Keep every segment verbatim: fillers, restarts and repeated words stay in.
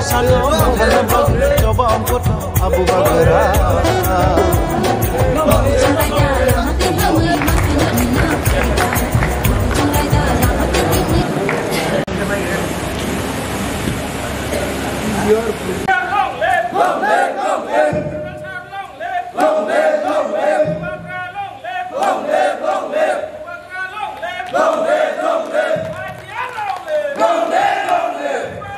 Salo, salo, coba angkut Abu Bakar. Long live, long live! Long live, long live! Bubagra long live! Long live, long live! Long live, long live! Bubagra ki jai!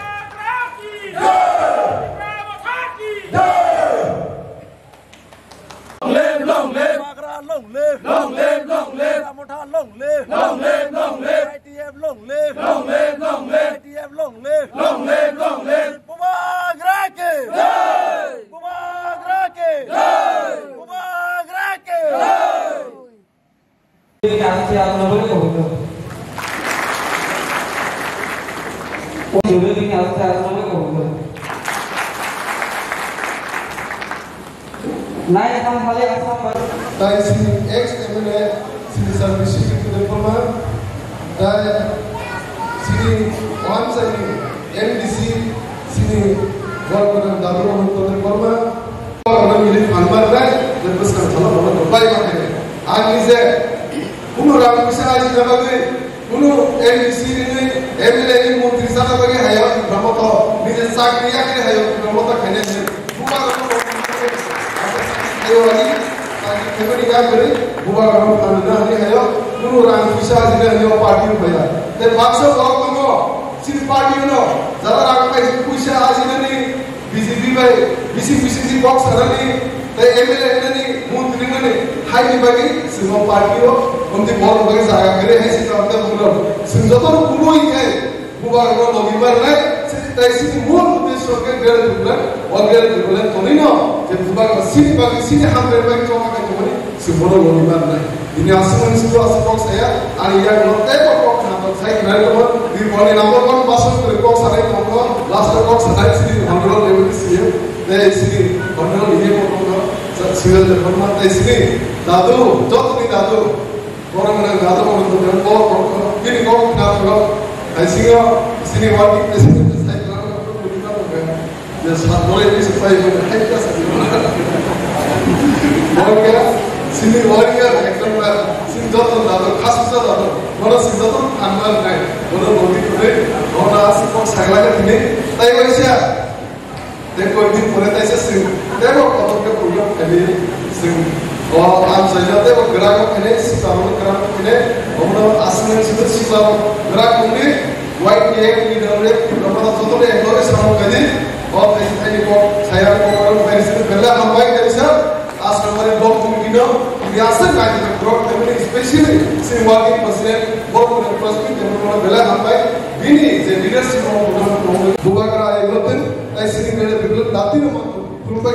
Bubagra ki jai! Long live, long live! Bubagra long live! Long live, long live! Bubagra long live! Long live, long live! I T F long live! Long live, long live! I T F long live! Long live, long live! Bubagra ki jai! Bubagra ki jai! Bubagra ki jai! Bini aste aste nabari kohdo. O jure bini aste aste nabari kohdo. Nai tham hale asam bar. Tai sini ex M L A sini Sarbising Debbarma, tai sini Ohamsani M D C sini Bormana Dabra Debbarma. Bormana mili phanbar nai, Debbarma sana sana borok bai makai. Ani je, kuno rang puisa aji na bagwi, kuno M D C ni, M L A ni, montri sana bagwi hayo, Debbarma to, nije chakri yakri hayo, Debbarma to khaine je. Bubagra no rok ni asa sakhi thaio ani, sakhi thaimani ya kwrwi, bubagra no phan rwna hwnwi haio, kunu rang puisa ajina hwnwi o party rw phaiya. Tei baksa borok tongo, chini party no, jara rang paisa puisa ajinani, B J P bai, bisi bisi si kok sanani, tei M L A wngnani, montri wngnani, haini bagwi chwng o party o, omtwi borok bagwi jaga kwrwi hai se tong tei bugrok. Chwng jotono kubui khe, Bubagra no logi marnai, tei sini mul uddesho khe Greater Tipraland, o Greater Tipraland tonwi no, je bubagra sini bagwi sini hambai bai choba khe tongmani, se bono logi marnai. Bini aswk mani sukha aswk kok saya, ani yak no tei bo kok khna tok sai khna tongo, bini boni number one basok kok sanai tongo, last kok sanai sini honorable deputy C M, tei sini honorable E M o tongo, Sujal Debbarma, tei sini dadu, jotoni dadu, Borok gwnang jado borok tongkha, borok tongkha, bini kok khna phano, hai singo, sini working president sai khna phano, bini ma tongkha. Je sat bore bisi pai bore, hai kya sa bini ma. Borok kya, sini warrior, ekdom na, sini joto jado, khasusa jado, bono sini joto phanma nai, bono bodi kore, bono asi kok sagla ke tini, tai waisa. Tei koi din pore taisa chwng tebo kotor khe program khainai chwng o amchaino tebo kwrak khainai swkang kwrak khainai omono aswk swkang kwrak wngwi Y T F ni dole Tipra Motha jotono ekloge samung khainai o thaisa thaini kok saya kok bai sini belai hambai kaisa Aswk mani block committee no tini aswk nai borok tei specially chini working president borok press meet tei belai hambai bini je leadership o Bubagra ekloge tei sini belai dati no khulumbai.